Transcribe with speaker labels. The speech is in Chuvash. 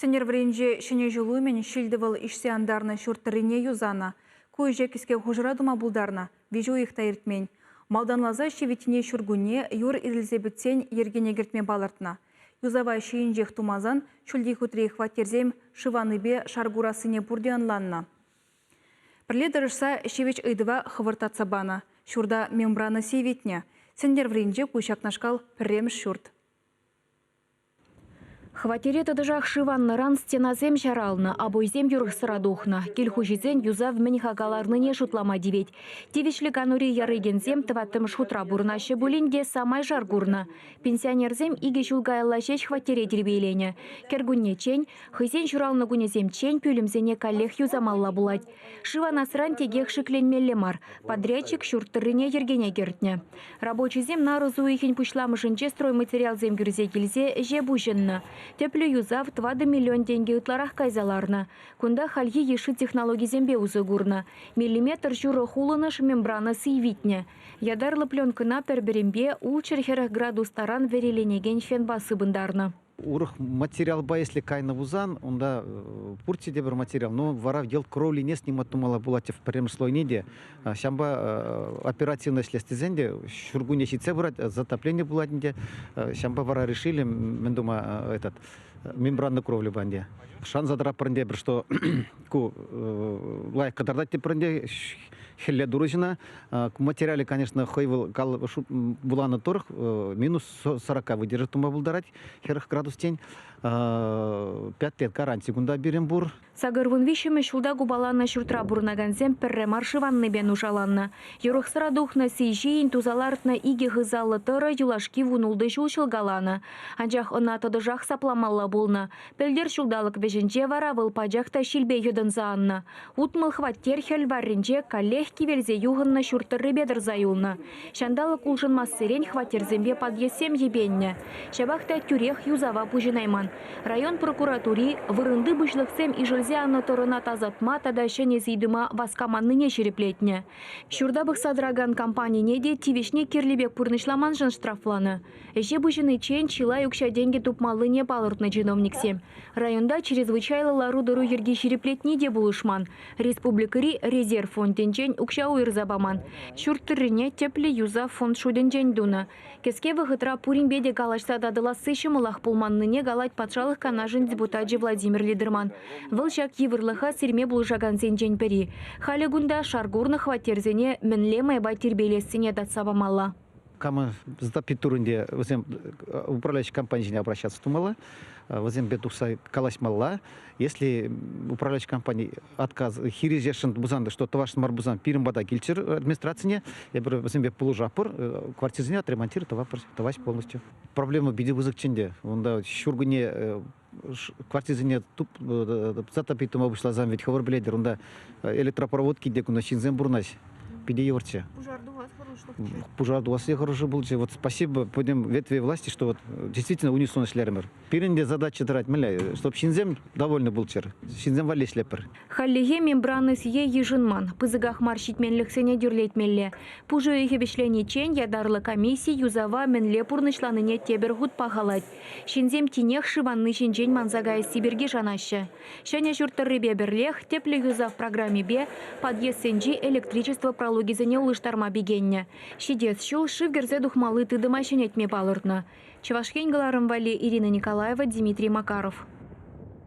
Speaker 1: Сӗнтӗрвӑрринче Ҫӗнӗ ҫул умӗн ҫил-тӑвӑл ишсе антарнӑ ҫурт тӑррине юсанӑ. Ку ӗҫе кӗске хушӑра тума пултарнӑ, виҫ уйӑх та иртмен. Малтанласа ҫивӗтне ҫуркунне юр ирӗлсе пӗтсен йӗркене кӗртме палӑртнӑ. Юсава ҫийӗнчех тумасан ҫӳлти хутри хваттерсем шыв аннипе шар курассине пурте ӑнланнӑ. Пӗрле тӑрӑшса ҫивӗч ыйтӑва хӑвӑрт татса панӑ. Ҫурта мембрана сивӗтнӗ. Сӗнтӗрвӑрринче ку ҫакнашкал пӗрремӗш ҫурт.
Speaker 2: Хваттере тӑтӑшах шыв аннӑран стенасем ҫаралнӑ, обойсем юрӑхсӑра тухнӑ. Кил хуҫисен юсав мӗн хака ларнине шутлама тивет. Тивӗҫлӗ канури ярекенсем тӑваттӑмӗш хутра пурӑнаҫҫӗ пулин те самай шар курнӑ. Пенсионерсем икӗ ҫул каялла ҫеҫ хваттере тирпейленӗ. Кӗркуннеччен, хӑйсен ҫуралнӑ кунӗсемччен пӳлӗмсене каллех юсамалла пулать. Шыв анасран текех шикленмелле мар. Подрядчик ҫурт тӑррине йӗркене кӗртнӗ. Рабочисем нарӑс уйӑхӗн пуҫламӑшӗнче стройматериалсем кӳрсе килсе ӗҫе пуҫӑннӑ. Тӗплӗ юсав 4 миллион тенкӗ ытларах кайса ларнӑ. Кунта хальхи йышши технологисемпе усӑ курнӑ. Миллиметр ҫурӑ хулӑнӑш мембрана сий витнӗ. Ятарлӑ пленкӑна пӗр-пӗринпе 640 градус таран вӗриленекен фенпа сыпӑнтарнӑ.
Speaker 3: Урӑх материалпа если кайнӑ пулсан, унта пурте те пӗр материал, но вара йӑлт кровлине снимать тумалла пулать в пӗрремӗш слойне те. Ҫампа оперативно ӗҫлес тесен те ҫуркунне ҫитсе пырать, затопление пулать ӗнтӗ. Ҫампа вара решили мӗн тума этот мембранный кровлю ӗнтӗ. Шанса тӑратпӑр ӗнтӗ эпир, что ку лайӑх кӑтартать тепӗр ӗнтӗ хӗлле турӑҫӑна. Материалӗ, конечно, хӑй вӑл вуланӑ тӑрӑх минус 40 выдержит тума пултарать, 40 градус тен. 5 лет гаранти кунта пирӗн пур.
Speaker 2: 83-мӗш ҫулта купаланнӑ ҫуртра пурӑнакансем пӗрре мар шываннипе нушаланнӑ. Юрӑхсӑра тухнӑ сий ҫийӗн туса лартнӑ икӗ хысаллӑ тӑрӑ юлашки 16 ҫул ҫӑлкаланӑ. Анчах ӑна тӑтӑшах сапламалла пулнӑ. Пӗлтӗр ҫулталӑк вӗҫӗнче вара вӑл пачах та ҫилпе йӑтӑнса аннӑ. 60 хваттер хӗл варринче каллех кивелсе юхӑннӑ ҫурт тӑррипе тӑрса юлнӑ. Ҫанталӑк улшӑнмассерен хваттерсемпе подъездсем йӗпеннӗ. Ҫапах та тӳрех юсава пуҫӑнайман. Район прокуратури вырӑнти пуҫлӑхсем ишӗлсе аннӑ тӑрӑна тасатма тата ҫӗнӗ сий тума васкаманнине ҫирӗплетнӗ. Ҫурта пӑхса тӑракан компанине те тивӗҫне кирлӗ пек пурнӑҫламаншӑн штрафланӑ. Ӗҫе пуҫӑниччен чылай укҫа-тенкӗ тупмаллине палӑртнӑ чиновниксем. Районта чрезвычайлӑ лару-тӑру йӗрки ҫирӗплетни те пулӑшман. Республикӑри резерв фондӗнчен укҫа уйӑрса паман. Ҫурт тӑррине тӗплӗ юсав фонд шутӗнчен тунӑ. Кӗске вӑхӑтра пуринпе те калаҫса татӑласси ҫӑмӑлах пулманнине калать Патшалӑх Канашӗн депутачӗ Владимир Лидерман. Вӑл ҫак йывӑрлӑха сирме пулӑшакансенчен пӗри. Халӗ кунта шар курнӑ хваттерсене мӗнле майпа тирпейлессине татса памалла.
Speaker 3: Кама запитуринде вӗсем управляющий компани ҫине обращаться тумалла, вӗсемпе тухса калаҫмалла. Если управляющий компани отказ хирӗҫесшӗн пулсан, что тӑвасшӑн мар пулсан, пирӗн пата килччӗр администрацине, эпир вӗсемпе пулӑшатпӑр, квартирсене отремонтировать тӑваҫ полностью. Проблема питӗ пысӑкчӗ ӗнтӗ. Унта ҫуркунне квартирсене затопить тума пуҫласан ведь хӑвӑр пӗлетӗр, унта электропроводки те кунта ҫынсем пурӑнаҫ. Питӗ йывӑрччӗ.
Speaker 1: Пушар тухас хӑрушлӑхчӗ.
Speaker 3: Пушар тухасси хӑрушӑ пулчӗ. Вот спасибо пӗтӗм ветви власти, что вот действительно унисон ӗҫлерӗмӗр. Пирӗн те задача тӑрать мӗнле, чтоб ҫынсем довольны пулччӑр, ҫынсем валли ӗҫлепӗр.
Speaker 2: Хальлӗхе мембрана сие йышӑнман, пысӑках мар ҫитменлӗхсене тӳрлетмелле. Пушӑ уйӑхӗ вӗҫлениччен ятарлӑ комисси юсава мӗнле пурнӑҫланине тепӗр хут пахалать. Ҫынсем тинех шыванни ҫинчен манса каясси пирки шанаҫҫӗ. Ҫӗнӗ ҫурт тӑррипе пӗрлех тӗплӗ юсав программипе подъездсенчи электричество пралукӗсене улӑштарма пикеннӗ. Ҫитес ҫул шыв кӗрсе тухмалли тытӑма ҫӗнетме палӑртнӑ. Чӑваш Ен кӑларӑм валли Ирина Николаева, Дмитрий Макаров.